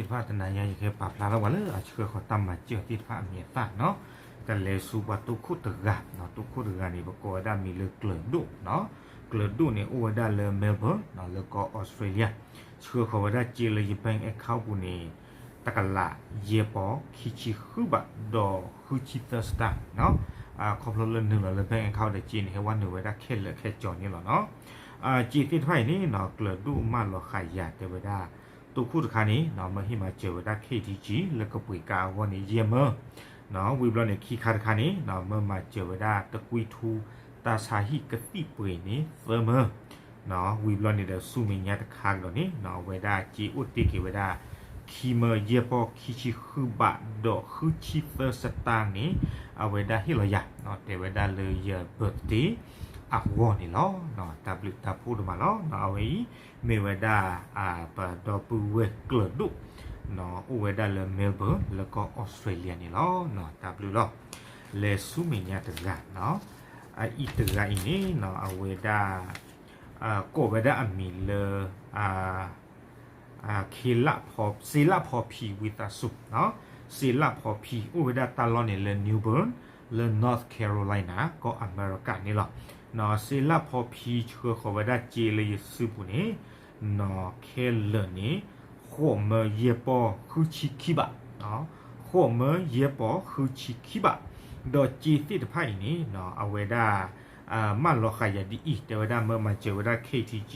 သ့ၣ်တဖၣ်တနၤညါ ယကဟဲပာ်ဖျါထီၣ်ပှၤလၢအဆှၢဃီၤတၢ်မၤစၢၤသ့ၣ်တဖၣ်အမံၤအသၣ်နီၤ, ကလဲၤဆူပှၤတိခိၣ်တဂၤ, တိခိၣ်တဂၤန့ၣ် ပကိးဝဲဒၣ်မံၤလၢကျၢၤဒိၣ်နီၤ, ကျၢၤဒိၣ်န့ၣ် အိၣ်ဝဲဒၣ်လၢ Melbourne နီၤ လၢကီၢ် Australia, ဆှၢဃီၤဝဲဒၣ်စ့လၢယ bank account ပူၤန့ၣ် တကလးယဲၢ်ပီၢ်ခံဆံဃုဘး ဒီးဃုဆံသၢစတၢၢ်နီၤ, ခီဖျိလၢနုာ်လီၤလၢ bank account ဒီးစ့န့ၣ် ဟဲဝဲနုာ်ဝဲဒၣ်ခဲလၢာ်ခဲဆ့န့ၣ်လီၤနီၤ. စ့သ့ၣ်တဖၣ်အံၤန့ၣ်နီၤ ကျၢၤဒိၣ်မၢလီၤဃာ်ယၤတဲဝဲဒၣ် တိခိၣ်တခါန့ၣ်နီၤ မၢဟ့ၣ်မၤစၢၤဝဲဒၣ် K T G လၢကပှ့ၤကါအဂီၢ်န့ၣ် ယဲၢ်မၢ, ဝံၤဘျီန့ၣ် ခံခါတခါန့ၣ်နီၤ မၢမၤစၢၤဝဲဒၣ်တကွံထူ တၢ်ဆါဟံၣ်ကသံၣ်ပှ့ၤန့ၣ် သၢမၢ ဝံၤဘျီန့ၣ်ဒီး ဆူမဲာ်ညါတခါကဒီးန့ၣ်နီၤ အဝဲဒၣ်စ့အိၣ်တ့ၢ်က့ၤဝဲဒၣ် ခံမၢယဲၢ်ပီၢ်ခံဆံဃုဘး ဒီးဃုဆံသၢစတၢၢ်န့ၣ် အဝဲဒၣ်ဟ့ၣ်လီၤယၤ တဲဝဲဒၣ်လၢယ birthday အဂီၢ်န့ၣ်လီၤ. တၢ်ဘျုးတၢ်ဖှိၣ်ဒိၣ်မးလီၤ. အဝဲအံၤ မ့ၢ်ဝဲဒၣ် ပဒီပုၢ်ဝဲၢ်ကျၢၤဒိၣ် အိၣ်ဝဲဒၣ်လၢ Melbourne လၢကီၢ် Australia န့ၣ်လီၤ. တၢ်ဘျုးလီၤ. လဲၤဆူမဲာ်ညါတဂၤနီၤ, အအံၤတဂၤအံၤန့ၣ်နီၤ အဝဲဒၣ် ကိးဝဲဒၣ်အမံၤလၢ ခ့လၣ်ဖီ စ့လၣ်ဖီဖံဝံသးစူၤ, စ့လၣ်ဖီဖံ အိၣ်ဝဲဒၣ်တၢ်လီၢ်န့ၣ်လၢ Newbern လၢ North Carolina ကီၢ်အမဲရကၤန့ၣ်လီၤ. စ့လၣ်ဖီဖံဆှၢဃီၤဝဲဒၣ်စ့လၢယစုပူၤန့ၣ် နီၤ ခဲလၢာ်န့ၣ် ဃိးမၢယဲၢ်ပီၢ်ဃုဆံခံဘး, ဃိးမၢယဲၢ်ပီၢ်ဃုဆံခံဘး, ဒီးစ့သ့ၣ်တဖၣ်အံၤန့ၣ်နီၤ အဝဲဒၣ် မၢလီၤဃာ်ယၤဒ်အံၤ တဲဝဲဒၣ်မၢမၤစၢၤဝဲဒၣ် K T G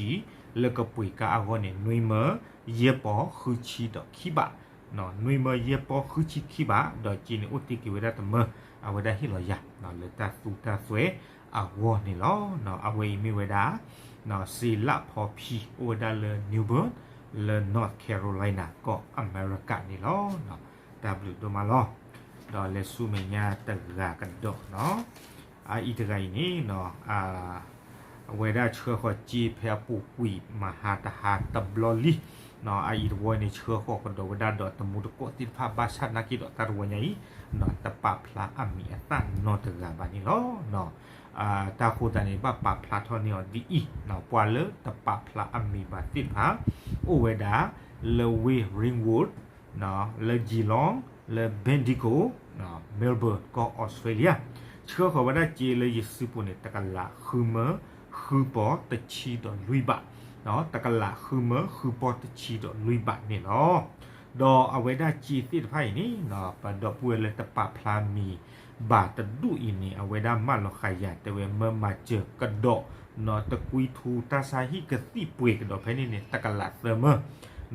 လၢကပှ့ၤကါအဂီၢ်န့ၣ် နွံမၢယဲၢ်ပီၢ်ဃုဆံဒီးခံဘး, နွံမၢယဲၢ်ပီၢ်ဃုဆံခံဘး ဒီးစ့န့ၣ်အိၣ်တ့ၢ်က့ၤဝဲဒၣ်တမၢ အဝဲဒၣ်ဟ့ၣ်လီၤယၤ လၢတၢ်သူတၢ်စွဲအဂီၢ်န့ၣ်လီၤ. အဝဲအံၤမ့ၢ်ဝဲဒၣ် စ့လၣ်ဖီဖံ အိၣ်ဝဲဒၣ်လၢ Newbern လၢ North Carolina ကီၢ်အမဲရကၤန့ၣ်လီၤ. တၢ်ဘျုးဒိၣ်မးလီၤ. ဒီးလဲၤဆူမဲာ်ညါတဂၤကဒီးနီၤ, အအံၤတဂၤအံၤန့ၣ်နီၤ အဝဲဒၣ်ဆှၢဃီၤစ့ဖဲအပူၤကွံာ်မဟါတဟါတဘျီလံ. အအံၤတဝီန့ၣ် ဆှၢဃီၤကဒီးဝဲဒၣ်ဒီးတမူတကိးသ့ၣ်တဖၣ် ဘၣ်ဆၣ်နာ်က့ဒီးတၢ်တဝီညါအံၤ တပာ်ဖျါအမံၤအသၣ်နီတဂၤဘၣ်န့ၣ်လီၤ. တၢ်ဃိသတးန့ၣ် ဘၣ်ပာ်ဖျါထီၣ်န့ၢ်အီၤဒ်အံၤ, ပှၤလၢတပာ်ဖျါအမံၤဘၣ်သ့ၣ်တဖၣ် အိၣ်ဝဲဒၣ် လၢဝ့ၢ် Ringwood လၢ Geelong လၢ Bendigo, Melbourne ကီၢ် Australia, ဆှၢဃီၤဝဲဒၣ်စ့လၢယစုပူၤန့ၣ် တကလးဃုမၢဃုပီၢ်တဆံဒီးလွံၢ်ဘး, တကလးဃုမၢဃုပီၢ်တဆံဒီးလွံၢ်ဘးန့ၣ်လီၤ. ဒီးအဝဲဒၣ်စ့သ့ၣ်တဖၣ်အံၤန့ၣ် ပဒီပုၢ်ဝဲၢ်လၢတပာ်ဖျါမံၤဘၣ်တဒူၣ်အံၤန့ၣ် အဝဲဒၣ်မၢလီၤဃာ်ယၤတဲဝဲ မၢမၤစၢၤကဒီး နီၤ တကွံထူတၢ်ဆါဟံၣ်ကသံၣ်ပှ့ၤကဒီးဖဲန့ၣ်န့ၣ် တကလးသၢမ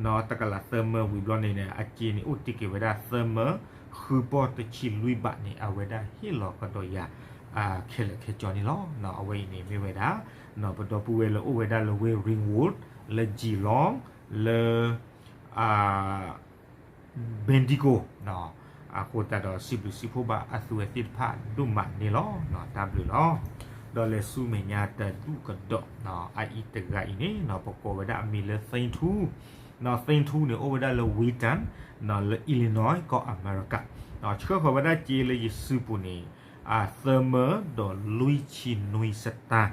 ၢ, တကလးသၢမၢဝံၤဘျီန့ၣ်န့ၣ် အစ့န့ၣ်အိၣ်တ့ၢ်က့ၤဝဲဒၣ်သၢမၢဃုပီၢ်တဆံလွံၢ်ဘးန့ၣ် အဝဲဒၣ်ဟ့ၣ်လီၤကဒီးယၤ ခဲလၢာ်ခဲဆ့န့ၣ်လီၤ. အဝဲအံၤန့ၣ်မ့ၢ်ဝဲဒၣ် ပဒီပုၢ်ဝဲၢ်လၢအိၣ်ဝဲဒၣ်လၢဝ့ၢ် Ringwood လၢ Geelong လၢ Bendigo အဃိသတးဒီး စံးဘျုးစံးဖှိၣ်ဘၣ်အသုဝဲသ့ၣ်တဖၣ်ဒိၣ်မးန့ၣ်လီၤ. တၢ်ဘျုးလီၤ. ဒီးလဲၤဆူမဲာ်ညါတဒူၣ်ကဒီး အအံၤတဂၤအံၤန့ၣ် ပကိးဝဲဒၣ်အမံၤလၢ သ့ထူ, သ့ထူန့ၣ် အိၣ်ဝဲဒၣ်လၢ Wheaton လၢ Illinois ကီၢ်အမဲရကၤ, ဆှၢဃီၤဝဲဒၣ်စ့လၢယစုပူၤန့ၣ် သၢမၢဒီးလွံၢ်ဆံနွံစတၢ်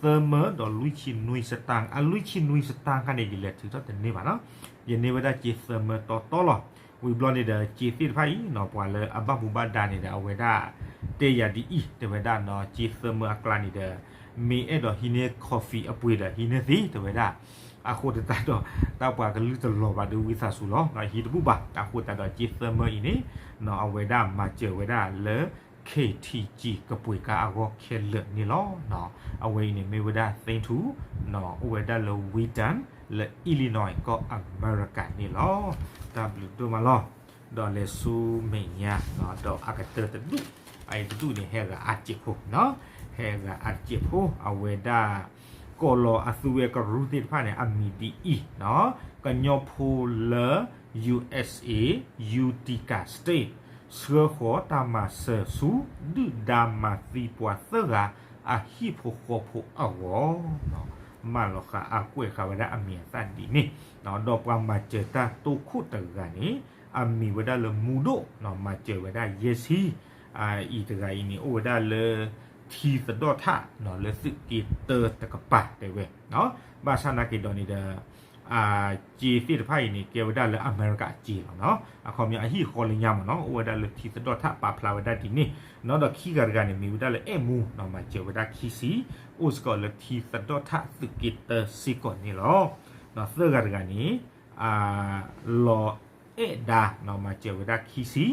သၢမၢဒီးလွံၢ်ဆံနွံစတၢ်, အလွံၢ်ဆံနွံစတၢ်ခါန့ၣ် ယလဲၤထုးထီၣ်တန့ၢ်ဘၣ်နီၤ, ယန့ၢ်ဝဲဒၣ်စ့သၢမၢတီတီလီၤ. ဝံၤဘျီန့ၣ်ဒီး စ့သ့ၣ်တဖၣ်အံၤနီၤ ပှၤလၢအဘၣ်မူဘၣ်ဒါန့ၣ်ဒီး အဝဲဒၣ်တဲယၤဒ်အံၤ တဲဝဲဒၣ်နီၤ စ့သၢမၢအကျါန့ၣ်ဒီး မ့ၢ်အဲၣ်ဒိးဟံးန့ၢ် coffee အပှ့ၤဒီး ဟံးန့ၢ်သ့ တဲဝဲဒၣ် အဃိသတးဒီး တၢ်ပှၤကလုၢ်တလီၤဘၣ်ဒီးဝံသးစူၤလီၤ, ဟံးတဘူၣ်ဘၣ်. အဃိသတးဒီး စ့သၢမၢအံၤန့ၣ် အဝဲဒၣ်မၤစၢၤဝဲဒၣ်လၢ K T G ကပှ့ၤကါအဂီၢ်ခဲလၢာ်န့ၣ်လီၤ. အဝဲအံၤန့ၣ်မ့ၢ်ဝဲဒၣ် သ့ထူ အိၣ်ဝဲဒၣ်လၢ Wheaton လၢ Illinois ကီၢ်အမဲရကၤန့ၣ်လီၤ. တၢ်ဘျုးဒိၣ်မးလီၤ. ဒီးလဲၤဆူမဲာ်ညါ ဒီးအကတၢၢ်တဒူၣ်, အအံၤတဒူၣ်န့ၣ် ဟဲဂၤအါတစဲးဖိ, ဟဲဂၤအါတစဲးဖိ အဝဲဒၣ် ကိးလီၤအသုဝဲကရူၢ်သ့ၣ်တဖၣ်န့ၣ် အမံၤဒ်အံၤ, ကညီဖိလၢ U S A Utica State ဆှၢဃီၤတၢ်မၤစၢၤဆူ ဒုၣ်ဒါမၤသံပှၤသၢဂၤအဟံၣ်ဖိဃီဖိအဂီၢ် မၢလီၤဃာ်အကွဲးဃာ်ဝဲဒၣ်အမံၤအသၣ်ဒ်န့ၣ်, ဒီးပှၤမၤစၢၤတၢ်တိခိၣ်တဂၤန့ၣ် အမံၤဝဲဒၣ်လၢမူဒိၣ် မၤစၢၤဝဲဒၣ်ယဲၢ်ဆံ, အံၤတဂၤအံၤန့ၣ် အိၣ်ဝဲဒၣ်လၢ ထံသဒီၣ်ထၣ် လၢသုးက့တၢတကပၤတဲဝဲ, ဘၣ်ဆၣ်နာ်က့ၤဒီးန့ၣ်ဒီး စ့သ့ၣ်တဖၣ်အံၤန့ၣ် ကဲဝဲဒၣ်လၢအမဲရကၤအစ့လီၤနီၤ. အခီပညီအဟံၣ်ဃီလၢညါမ့ၢ်နီၤ အိၣ်ဝဲဒၣ်လၢထံသဒီၣ်ထၣ် ပာ်ဖျါဝဲဒၣ်ဒ်န့ၣ်နီၤ. ဒီးခံဂၤတဂၤန့ၣ် မ့ၢ်ဝဲဒၣ်လၢအဲၣ်မူနီၤ မၤစၢၤဝဲဒၣ်ခံဆံ အိၣ်စ့ၢ်ကီးလၢထံသဒီၣ်ထၣ်သုးက့တၢစ့ၢ်ကီးန့ၣ်လီၤ. သၢဂၤတဂၤန့ၣ် လီၤအဲၣ်ဒါနီၤ မၤစၢၤဝဲဒၣ်ခံဆံ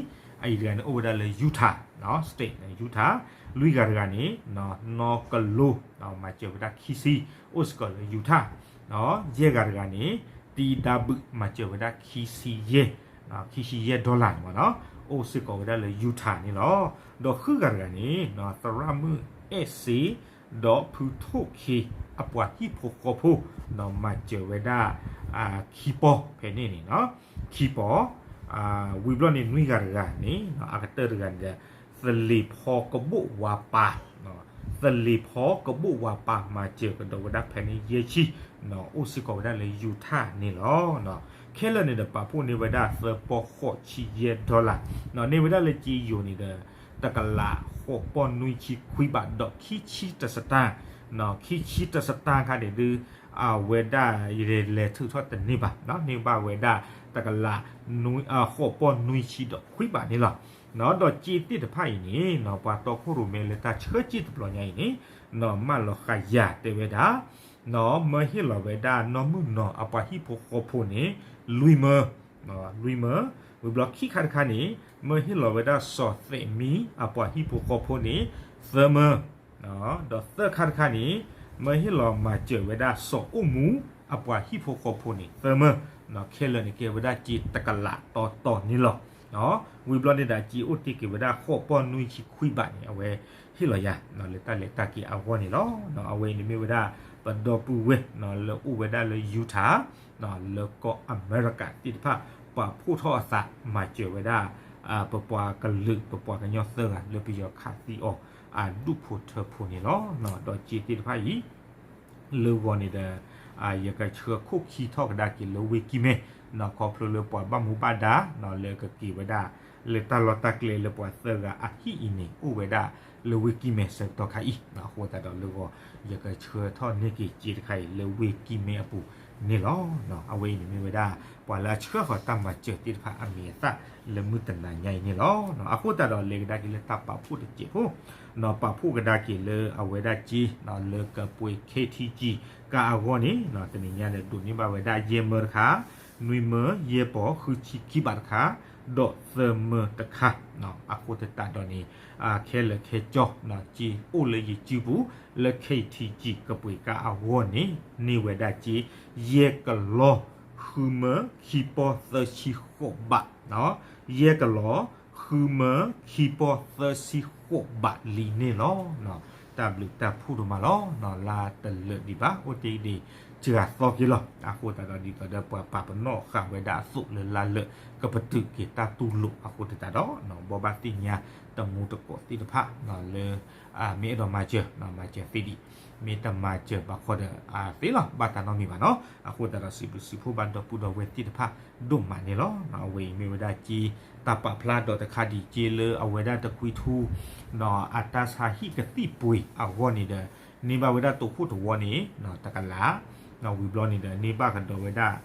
အအံၤတဂၤန့ၣ် အိၣ်ဝဲဒၣ်လၢ Utah နီၤ state န့ၣ် Utah. လွံၢ်ဂၤတဂၤန့ၣ် နီၢ်ကလိ မၤစၢၤဝဲဒၣ်ခံဆံ အိၣ်စ့ၢ်ကီးလၢ Utah. ယဲၢ်ဂၤတဂၤန့ၣ် တံဒါဘုး မၤစၢၤဝဲဒၣ်ခံဆံယဲၢ် ခံဆံယဲၢ် dollar န့ၣ်မ့ၢ်နီၤ အိၣ်စ့ၢ်ကီးဝဲဒၣ်လၢ Utah န့ၣ်လီၤ. ဒီးဃုဂၤတဂၤန့ၣ် သရၣ်မုၣ်အဲၣ်စ့ ဒီးဖုထိၣ်ခ့ အပှၤဟံၣ်ဖိဃီဖိ ဒီးမၤစၢၤဝဲဒၣ် ခံပီၢ်ဖဲန့ၣ်န့ၣ်နီၤ ခံပီၢ် ဝံၤဘျီန့ၣ် နွံဂၤတဂၤန့ၣ် အကတၢၢ်တဂၤန့ၣ်ဒီး သလ့ၤဖီကဘိၣ်ဝါပၢ် သလ့ၤဖီကဘိၣ်ဝါပၢ် မၤစၢၤကဒီးဝဲဒၣ်ဖဲန့ၣ်ယဲၢ်ဆံ အိၣ်စ့ၢ်ကီးဝဲဒၣ်လၢ Utah န့ၣ်လီၤ. ခဲလၢာ်န့ၣ်ဒီး ပာ်ဖှိၣ်န့ၢ်ဝဲဒၣ်သၢပီၢ်ဃိးဆံယဲၢ် dollar န့ၢ်ဝဲဒၣ်လၢစ့ယိၤန့ၣ်ဒီး တကလးဃိးပီၢ်နွံဆံခွံဘး ဒီးခံဆံတစတၢ် ခံဆံတစတၢ်ခါန့ၣ်ဒုး အဝဲဒၣ်ယလဲၤထုးထီၣ်တန့ၢ်ဘၣ် န့ၢ်ဘၣ်ဝဲဒၣ် တကလး ဃိးပီၢ်နွံဆံဒီးခွံဘးန့ၣ်လီၤ. ဒီးစ့သ့ၣ်တဖၣ်အံၤန့ၣ် ပှၤတီခိၣ်ရိၣ်မဲလၢတၢ်ဆှၢစ့တဘျီညါအံၤန့ၣ် မၢလီၤဃာ်ယၤတဲဝဲဒၣ် မၢဟ့ၣ်လီၤဝဲဒၣ်နီၢ်မုၢ်နီၤအပှၤဟံၣ်ဖိဃီဖိန့ၣ် လွံၢ်မၢ လွံၢ်မၢ ဝံၤဘျီခံခါတခါန့ၣ် မၢဟ့ၣ်လီၤဝဲဒၣ်စီၤသဲးမံအပှၤဟံၣ်ဖိဃီဖိန့ၣ် သၢမၢ ဒီးသၢခါတခါန့ၣ် မၢဟ့ၣ်လီၤမၤစၢၤဝဲဒၣ်စီၤအိၣ်မူအပှၤဟံၣ်ဖိဃီဖိန့ၣ် သၢမၢ ခဲလၢာ်န့ၣ်ကဲဝဲဒၣ်စ့တကလးတီတီန့ၣ်လီၤ. ဝံၤဘျီန့ၣ်ဒီးစ့အိၣ်တ့ၢ်က့ၤဝဲဒၣ်ဃိးပီၢ်နွံဆံခွံဘးန့ၣ် အဝဲဟ့ၣ်လီၤယၤ လၢတၢ်လဲၤတၢ်က့ၤအဂီၢ်န့ၣ်လီၤ. အဝဲအံၤန့ၣ်မ့ၢ်ဝဲဒၣ် ပဒီပုၢ်ဝဲၢ် လၢအိၣ်ဝဲဒၣ်လၢ Utah လၢကီၢ်အမဲရကၤသ့ၣ်တဖၣ် ပာ်ဖှိၣ်ထီၣ်အသး မၤစၢၤဝဲဒၣ် ပပှၤကလုာ် ပပှၤကညီသၢဂၤ လၢပယီၤခးသံအီၤ အဒူၣ်ဖိထၢဖိန့ၣ်လီၤ. ဒီးစ့သ့ၣ်တဖၣ်အံၤ လၢဂီၤန့ၣ်ဒီး ယကဆှၢခိၣ်ခံထီၣ်ကဒါက့ၤလၢဝ့ၢ်ကံၢ်မဲ ခီဖျိလၢပှၤဘၣ်မူဘၣ်ဒါ လၢကက့ၤဝဲဒၣ် လၢတၢ်လီၢ်တၢ်ကျဲလၢပှၤသၢဂၤအဟံၣ်အံၤန့ၣ် အိၣ်ဝဲဒၣ်လၢဝ့ၢ်ကံၢ်မဲဆၢကတီၢ်ခါအံၤ အဃိသတးဒီးလၢဂီၤ ယကဆှၢထီၣ်န့ၢ်က့ၤစ့တခါအံၤ လၢဝ့ၢ်ကံၢ်မဲအပူၤန့ၣ်လီၤ. အဝဲအံၤန့ၣ်မ့ၢ်ဝဲဒၣ် ပှၤလၢအဆှၢဃီၤတၢ်မၤစၢၤသ့ၣ်တဖၣ်အမံၤအသၣ်လၢမုၢ်တနၤညါအံၤန့ၣ်လီၤ. အဃိသတးဒီးလဲၤကဒါက့ၤလၢတၢ်ပာ်ဖှိၣ်တစဲးဖိ ပာ်ဖှိၣ်ကဒါက့ၤလၢအဝဲဒၣ်စ့ လၢကပှ့ၤ K T G ကအဂီၢ်န့ၣ် တနံၤညါန့ၣ် ဒိးန့ၢ်ဘၣ်ဝဲဒၣ်ယဲၢ်မၢတခါ, နွံမၢ, ယဲၢ်ပီၢ်, ဃုဆံခံဘးတခါ, ဒီးသၢမၢတခါ. အဃိသတးဒီးန့ၣ် ခဲလၢာ်ခဲဆ့ စ့အိၣ်လၢယစုပူၤ လၢ K T G ကပှ့ၤကအဂီၢ်န့ၣ် န့ၢ်ဝဲဒၣ်စ့ ယဲၢ်ကလီ ဃုမၢ ခံပီၢ်သၢဆံဃိးဘး ယဲၢ်ကလီ ဃုမၢ ခံပီၢ်သၢဆံဃိးဘးလံန့ၣ်လီၤ. တၢ်ဘျုးတၢ်ဖှိၣ်ဒိၣ်မးလီၤ. လါတလၢာ်ဒံးဘၣ် အိၣ်တ့ၢ်ဒံးစှၤသီက့ၤလီၤ. အဃိသတးဒီးဒ်သိးဒီးပှၤပာ်ပနီၣ်ဃာ်ဝဲဒၣ်အသိးလၢလါလၢာ်ကပတုာ်က့ၤတၢ်တူၢ်လိာ် အဃိသတးဒီး ဘိးဘၣ်သ့ၣ်ညါတမူတကိးသ့ၣ်တဖၣ်လၢ မ့ၢ်အဲၣ်ဒိးမၤစၢၤ မၤစၢၤသ့ဒံး, မ့ၢ်တမၤစၢၤဘၣ်ဃီဒီး သ့လီၤ ဘၣ်တၢ်နီတမံၤဘၣ်နီၤ. အဃိသတးဒီးစံးဘျုးစံးဖှိၣ်ဘၣ်ဒီပုၢ်ဒီဝဲၢ်သ့ၣ်တဖၣ်ဒိၣ်မးန့ၣ်လီၤ. အဝဲအံၤမ့ၢ်ဝဲဒၣ်စ့ တၢ်ပာ်ဖျါဒီးတခါဒံးစ့လၢအဝဲဒၣ်တကွံထူ အတၢ်ဆါဟံၣ်ကသံၣ်ပှ့ၤအဂီၢ်န့ၣ်ဒီး န့ၢ်ဘၣ်ဝဲဒၣ်တိခိၣ်တဝီန့ၣ် တကလး, ဝံၤဘျီန့ၣ်ဒီးန့ၢ်ဘၣ်ကဒီးဝဲဒၣ်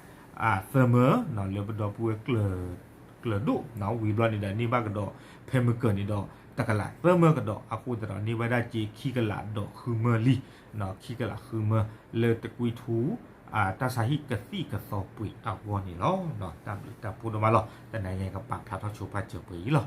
သၢမၢ လၢပဒီပုၢ်ဝဲၢ် ကျၢၤဒိၣ်, ဝံၤဘျီန့ၣ်ဒီးန့ၢ်ဘၣ်ကဒီး ဖဲမုၢ်ကၢၤန့ၣ်ဒီး တကလးသၢမၢကဒီး, အဃိသတးဒီးန့ၢ်ဝဲဒၣ်စ့ခံကလးဒီးဃုမၢလံ, ခံကလးဃုမၢ လၢတကွံထူ တၢ်ဆါဟံၣ်ကသံၣ်ကသီပှ့ၤအဂီၢ်န့ၣ်လီၤ. တၢ်ဘျုးတၢ်ဖှိၣ်ဒိၣ်မးလီၤ. တနံၤညါကပာ်ဖျါထီၣ်ဆိပာ်စၢၤပှဲၤအံၤလီၤ.